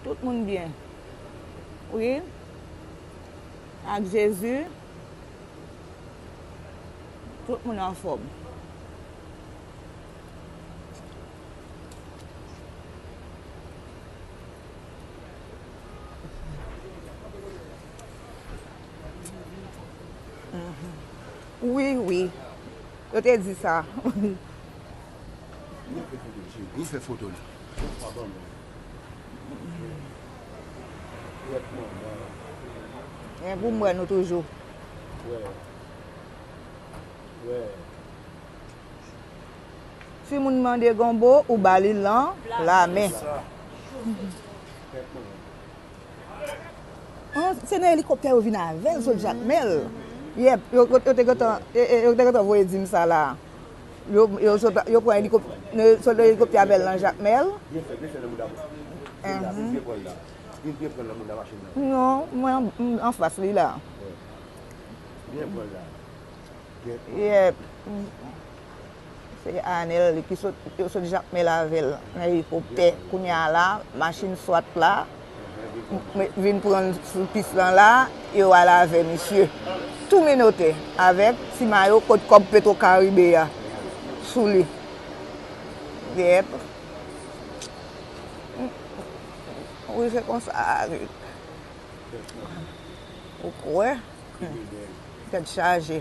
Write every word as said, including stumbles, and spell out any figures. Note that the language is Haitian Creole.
Tout moun byen. Wi. Ak Jezi, tout moun anfòm. Wi, wi. Yo te di sa. Vin fè foto, cheri. Vin fè foto, la. Men pou m wè nou toujou. Si moun mande gonbo, ou ba li lan lamen. An, se nan elikoptè yo vin avè l sot Jakmèl. Yèp, yo, yo, yo te gentan, e, e, yo te gentan voye di m sa la. Yo, yo sot, yo pran elikop-, yo sot nan elikoptè avè l nan Jakmèl. Mhm. Non, mwen an, anfas li la. Yèp. Se Anèl ki sot, yo sot Jakmèl avè l nan elikoptè. Kounye a la, machin swat la, m-, vin pran l sou pis lan la, yo al avè misye. Tou menotè, avèk ti mayo kot kòb Petro Caribe a sou li. Yèp. Wi, se konsa. Ou kwè? Tèt chaje.